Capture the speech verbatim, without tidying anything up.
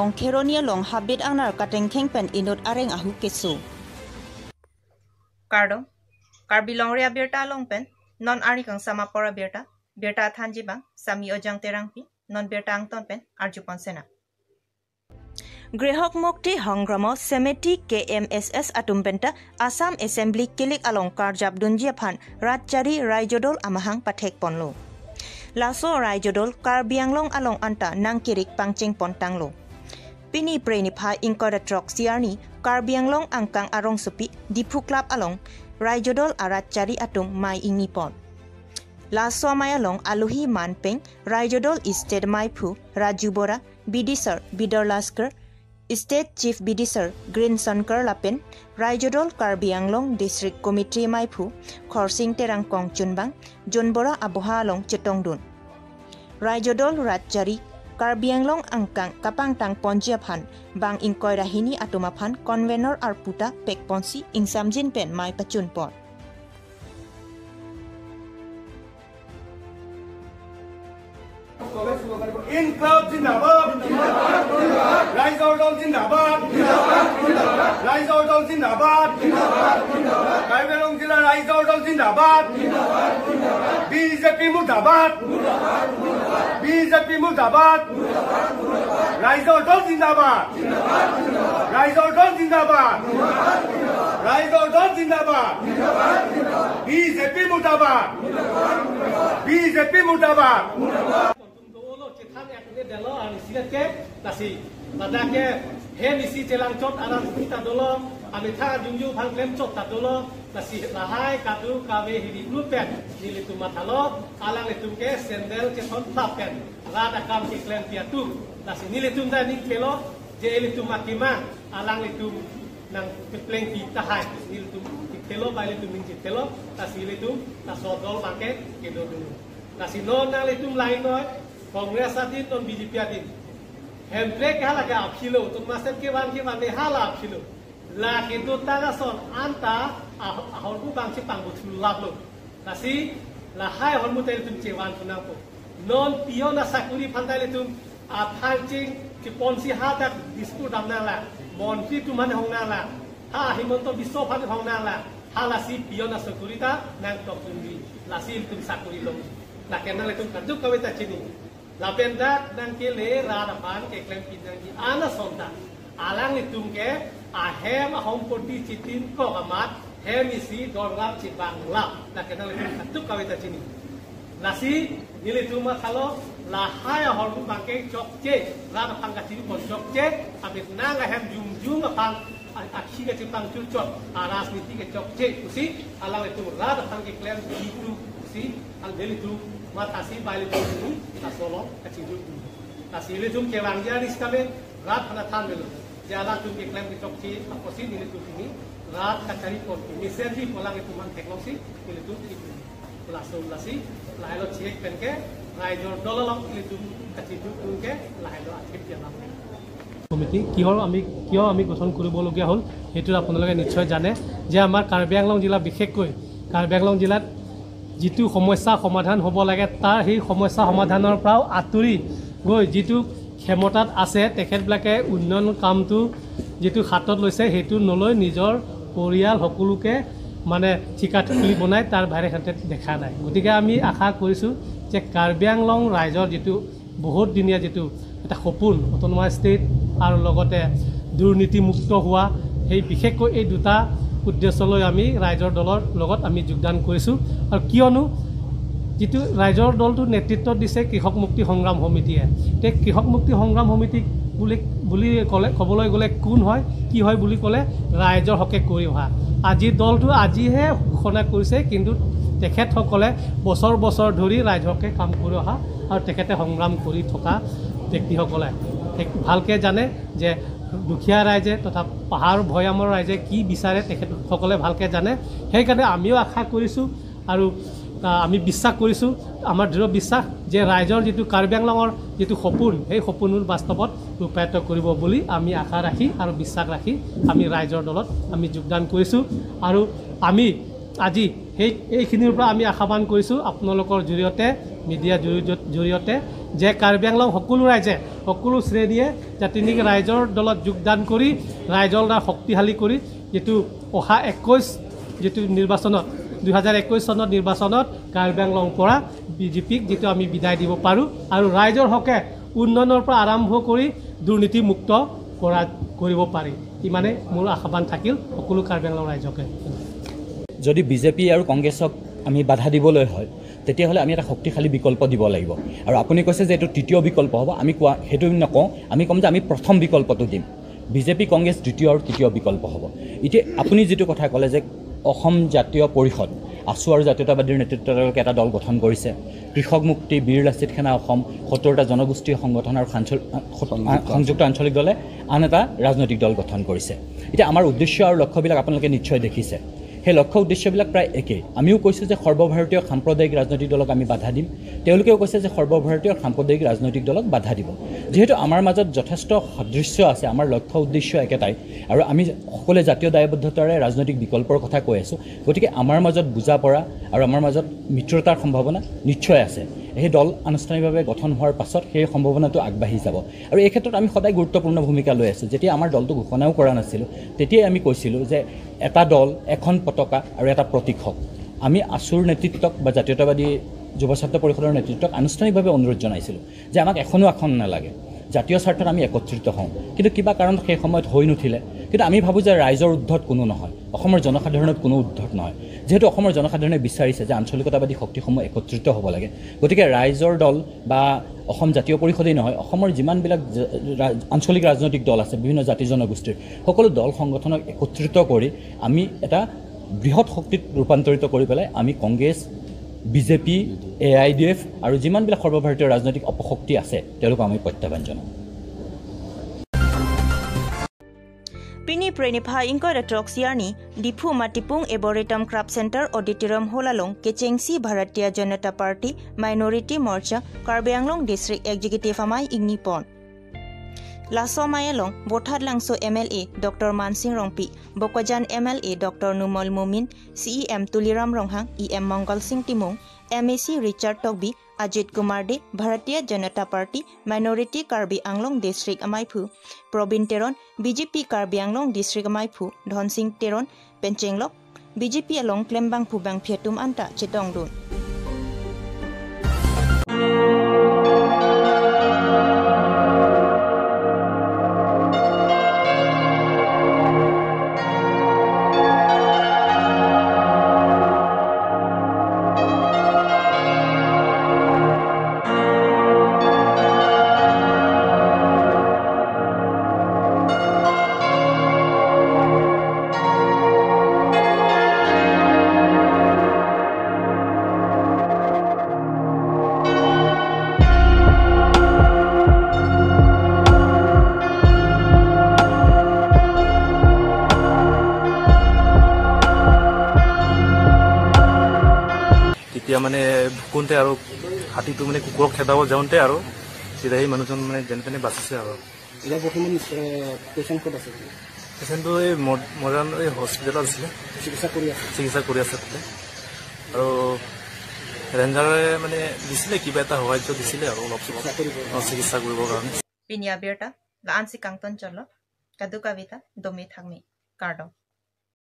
Kheroni along habit angnar katengtheng pen inut areng ahu keso. Kardom, Karbi Longri abirta along pen non arni kangsam apor abirta, birta thanji abang Sami Ojang Terangpi, non birta angton pen arjupon sena. Grihok Mukti Hongramo Samiti K M S S atum penta Assam Assembly kilik along karjap dunji aphan Ratchari Raijodol amahang pathek ponlo. Laso Raijodol Karbi Anglong along anta nangkirik pangcheng pontanglo. Pini Phre niphai ingkoi ra throk si arni Karbi Anglong angkang arongsopi Diphu Club along Raijodol aratchari atum mei ingni pon. Laso amei along alohi manpeng Raijodol State Meiphu Raju Bora, Bidisar Bidor Laskar, State Chief Bidisar Grin Sonkar lapen Raijodol Karbi Anglong District Committee Meiphu Khorsing Terang kongchunbang Jon Bora aboha along chetongdun. Raijodol Ratchari Karbi Anglong angkang kapangtang ponji aphan bang ingkoi ra hini atum aphan convener arpu ta pek ponsi ingsamjin pen mei pachun pon. Inqilab জিন্দাবাদ। ৰাইজৰ দল জিন্দাবাদ। ৰাইজৰ দল জিন্দাবাদ। কাৰ্বি আংলং জিলা ৰাইজৰ দল জিন্দাবাদ। বিজেপি মুৰ্দাবাদ। বিজেপি মুৰ্দাবাদ। ৰাইজৰ দল জিন্দাবাদ। ৰাইজৰ দল জিন্দাবাদ। ৰাইজৰ দল জিন্দাবাদ। বিজেপি মুৰ্দাবাদ। বিজেপি মুৰ্দাবাদ। Dolo chethan ek ne delo ang silet ke nasi. Ladak ke hem isi chelang chot aran kita dolo. Ami tha jungju phang klem chot ta dolo. Nasi lahai kadu kave hiri group pen nelitum mathalo. Alanglitum ke sandal chethon thap pen rat akam keklem pi atum. Nasi nelitum ta ning pelo je ilitum akimang alanglitum nangkepleng pi tahai. Nelitum chethelo ba ilitum ning chethelo. Nasi ilitum laso dol abang ke kedo dulu. Nasi non nanglitum lain noi, Congress adin non B J P adin. Hemprek hala ke aphi lo, tum maset kevan kevan ne hala aphi lo. La kedo ta lason anta ah- ahormu abang si pangbu thulap lo. Nasi lahai ahormu ta ilitum chevan thu nangpo. Non peon asakuri aphan ta ilitum aphan ching chiponsi hadak Dispur dam nanglang. Montri atum aphan hong nanglang. Ha Himanta Biswa aphan hong nanglang. Halasi peon asakuri ta nangtok dunri. Lasi ilitum sakuri long. Lake nanglitum kaduk kave ta chini. Lapen dak nangkele rat aphan keklem pi nangji an ason ta alanglitum ke ahem ahompoti chitin kok amat hem isi dorgap chibang lap. Lake nanglitum kaduk kave ta chini. Lasi nelitum mathalo lahai ahormu abang ke chokche, rat aphan kachini pon chokche, apit nang ahem jungjung aphan a- akhi kachipangchur chot, arajniti ke chokche pusi alanglitum rat aphan keklem itu pusi al nelitum mathasi bai ilitum ini laso along kachingjung. Lasi ilitum kevangji aris kame rat aphan than melo. Je alangtum keklem kechokche apotsi nelitum ini rat kachari pon pi mesenji pu alanglitum aphan theklongsi nelitum ini. Laso lasi lahelo chek pen ke Raijor Dol along ilitum kachingjung ke lahelo achek dia lam. Committee কিহৰ আমি কিয় আমি গঠন কৰিবলগীয়া হ'ল, সেইটো আপোনালোকে নিশ্চয় জানে যে আমাৰ কাৰ্বি আংলং জিলা, বিশেষকৈ কাৰ্বি আংলং জিলাত যিটো সমস্যা সমাধান হ'ব লাগে, তাৰ সেই সমস্যা সমাধানৰ পৰাও আঁতৰি গৈ যিটো ক্ষমতাত আছে, তেখেতবিলাকে উন্নয়ন কামটো যিটো হাতত লৈছে, সেইটো নলৈ নিজৰ পৰিয়াল সকলোকে মানে ঠিকা ঠিকি বনাই তাৰ বাহিৰে সিহঁতে দেখা নাই। গতিকে আমি আশা কৰিছোঁ যে কাৰ্বি আংলং ৰাইজৰ যিটো বহুত দিনীয়া যিটো এটা সপোন, অট'নমাছ ষ্টেট আৰু লগতে দুৰ্নীতিমুক্ত হোৱা, সেই বিশেষকৈ এই দুটা উদ্দেশ্য লৈ আমি ৰাইজৰ দলৰ লগত আমি যোগদান কৰিছোঁ। আৰু কিয়নো যিটো ৰাইজৰ দলটো নেতৃত্ব দিছে কৃষক মুক্তি সংগ্ৰাম সমিতিয়ে, তে কৃষক মুক্তি সংগ্ৰাম সমিতি বুলি বুলি ক'লে, ক'বলৈ গ'লে কোন হয়, কি হয় বুলি ক'লে ৰাইজৰ হকে কৰি অহা। আজি দলটো আজিহে ঘোষণা কৰিছে, কিন্তু তেখেতসকলে বছৰ বছৰ ধৰি ৰাইজৰ হকে কাম কৰি অহা আৰু তেখেতে সংগ্ৰাম কৰি থকা ব্যক্তিসকলে এক- ভালকে জানে যে দুখীয়া ৰাইজে তথা পাহাৰ ভৈয়ামৰ ৰাইজে কি বিচাৰে, তেখেতসকলে ভালকে জানে। সেইকাৰণে আমিও আশা কৰিছোঁ আৰু, আ, আমি বিশ্বাস কৰিছোঁ, আমাৰ দৃঢ় বিশ্বাস যে ৰাইজৰ যিটো কাৰ্বি আংলঙৰ যিটো সপোন, সেই সপোনবোৰ বাস্তৱত ৰূপায়িত কৰিব বুলি আমি আশা ৰাখি আৰু বিশ্বাস ৰাখি আমি ৰাইজৰ দলত আমি যোগদান কৰিছোঁ। আৰু আমি আজি সেই এইখিনিৰ পৰা আমি আহ্বান কৰিছোঁ আপোনালোকৰ জৰিয়তে, মিডিয়া জৰিয়ত- জৰিয়তে, যে কাৰ্বি আংলং সকলো ৰাইজে, সকলো শ্ৰেণীয়ে যাতে নেকি ৰাইজৰ দলত যোগদান কৰি, ৰাইজৰ দ্বাৰা শক্তিশালী কৰি, যিটো অহা একৈছ যিটো নিৰ্বাচনত, দুই হাজাৰ একৈছ চনত নিৰ্বাচনত কাৰ্বি আংলং পৰা বি জে পিক যিটো আমি বিদায় দিব পাৰোঁ আৰু ৰাইজৰ হকে উন্নয়নৰ পৰা আৰম্ভ কৰি দুৰ্নীতিমুক্ত কৰা, কৰিব পাৰি। ইমানে মোৰ আহ্বান থাকিল সকলো কাৰ্বি আংলং ৰাইজকে। যদি বি জে পি আৰু কংগ্ৰেছক আমি বাধা দিবলৈ হয়, তেতিয়াহ'লে আমি এটা শক্তিশালী বিকল্প দিব লাগিব। আৰু আপুনি কৈছে যে এইটো তৃতীয় বিকল্প হ'ব, আমি কোৱা সেইটো নকওঁ, আমি ক'ম যে আমি প্ৰথম বিকল্পটো দিম। বি জে পি, কংগ্ৰেছ দ্বিতীয় আৰু তৃতীয় বিকল্প হ'ব। এতিয়া আপুনি যিটো কথা ক'লে যে অসম জাতীয় পৰিষদ, আছু আৰু জাতীয়তাবাদীৰ নেতৃত্বত তেওঁলোকে এটা দল গঠন কৰিছে, কৃষক মুক্তি, বীৰ লাচিত সেনা অসম, সত্তৰটা জনগোষ্ঠীয় সংগঠন আৰু সাঞ্চল-, আ, সত-, আ, সংযুক্ত আঞ্চলিক দলে আন এটা ৰাজনৈতিক দল গঠন কৰিছে। এতিয়া আমাৰ উদ্দেশ্য আৰু লক্ষ্যবিলাক আপোনালোকে নিশ্চয় দেখিছে। সেই লক্ষ্য উদ্দেশ্যবিলাক প্ৰায় একেই। আমিও কৈছোঁ যে সৰ্বভাৰতীয় সাম্প্ৰদায়িক ৰাজনৈতিক দলক আমি বাধা দিম, তেওঁলোকেও কৈছে যে সৰ্বভাৰতীয় সাম্প্ৰদায়িক ৰাজনৈতিক দলক বাধা দিব। যিহেতু আমাৰ মাজত যথেষ্ট সাদৃশ্য আছে, আমাৰ লক্ষ্য উদ্দেশ্য একেটাই, আৰু আমি সকলোৱে জাতীয় দায়বদ্ধতাৰে ৰাজনৈতিক বিকল্পৰ কথা কৈ আছোঁ। গতিকে আমাৰ মাজত বুজা পৰা আৰু আমাৰ মাজত মিত্ৰতাৰ সম্ভাৱনা নিশ্চয় আছে। সেই দল আনুষ্ঠানিকভাৱে গঠন হোৱাৰ পাছত সেই সম্ভাৱনাটো আগবাঢ়ি যাব। আৰু এই ক্ষেত্ৰত আমি সদায় গুৰুত্বপূৰ্ণ ভূমিকা লৈ আছোঁ। যেতিয়া আমাৰ দলটো ঘোষণাও কৰা নাছিলোঁ, তেতিয়াই আমি কৈছিলোঁ যে এটা দল, এখন পতাকা আৰু এটা প্ৰতীক হওক। আমি আছুৰ নেতৃত্বক বা জাতীয়তাবাদী যুৱ ছাত্ৰ পৰিষদৰ নেতৃত্বক আনুষ্ঠানিকভাৱে অনুৰোধ জনাইছিলোঁ যে আমাক এখনো আসন নালাগে, জাতীয় স্বাৰ্থত আমি একত্ৰিত হওঁ। কিন্তু কিবা কাৰণত সেই সময়ত হৈ নুঠিলে। কিন্তু আমি ভাবোঁ যে ৰাইজৰ ঊৰ্ধত কোনো নহয়, অসমৰ জনসাধাৰণত কোনো ঊৰ্ধত নহয়। যিহেতু অসমৰ জনসাধাৰণে বিচাৰিছে যে আঞ্চলিকতাবাদী শক্তিসমূহ একত্ৰিত হ'ব লাগে, গতিকে ৰাইজৰ দল বা অসম জাতীয় পৰিষদেই নহয়, অসমৰ যিমানবিলাক জ-, ৰা-, আঞ্চলিক ৰাজনৈতিক দল আছে, বিভিন্ন জাতি জনগোষ্ঠীৰ সকলো দল সংগঠনক একত্ৰিত কৰি আমি এটা বৃহৎ শক্তিত ৰূপান্তৰিত কৰি পেলাই আমি Congress, B J P, A I D F আৰু যিমানবিলাক সৰ্বভাৰতীয় ৰাজনৈতিক অপশক্তি আছে, তেওঁলোকক আমি প্ৰত্যাহ্বান জনাম। Pini Phre niphai ingkoi ra throk arni Diphu Matipung Arboretum Craft Center Auditorium Hall along kechengsi Bharatiya Janata Party Minority Morcha Karbi Anglong District Executive amei ingni pon. Laso amei along Vothatlangso M L A Doctor Mansing Rongpi, Bokajan M L A Doctor Numal Momin, C E M Tuliram Ronghang, E M Mangal Sing Timung, M A C Richard Tokbi, Ajit Kumar Dey, Bharatiya Janata Party Minority Karbi Anglong District amaiphu Probin Teron, B J P Karbi Anglong District amaiphu Dhonsing Teron pen chenglok B J P along klembangphu bangphi atum anta chetongdun. তেতিয়া মানে ভুকুতে আৰু হাতীটো মানে কুকুৰক খেদাব যাওঁতে আৰু তেতিয়া সেই মানুহজন মানে যেনে তেনে বাচিছে আৰু। এতিয়া বৰ্তমান পেচেণ্ট ক'ত আছে? পেচেণ্টটো এই মড- মডাৰ্ণ এই হস্পিটেলত আছিলে, চিকিৎসা কৰি আছে। চিকিৎসা কৰি আছে তাতে। আৰু ৰেঞ্জাৰে মানে দিছিলে, কিবা এটা সাহায্য দিছিলে আৰু অলপ চলপ। চিকিৎসা কৰিব। অ, চিকিৎসা কৰিবৰ কাৰণে। Pini abirta la-ansi kangton cholo, kadokave ta dome thangme, kardom.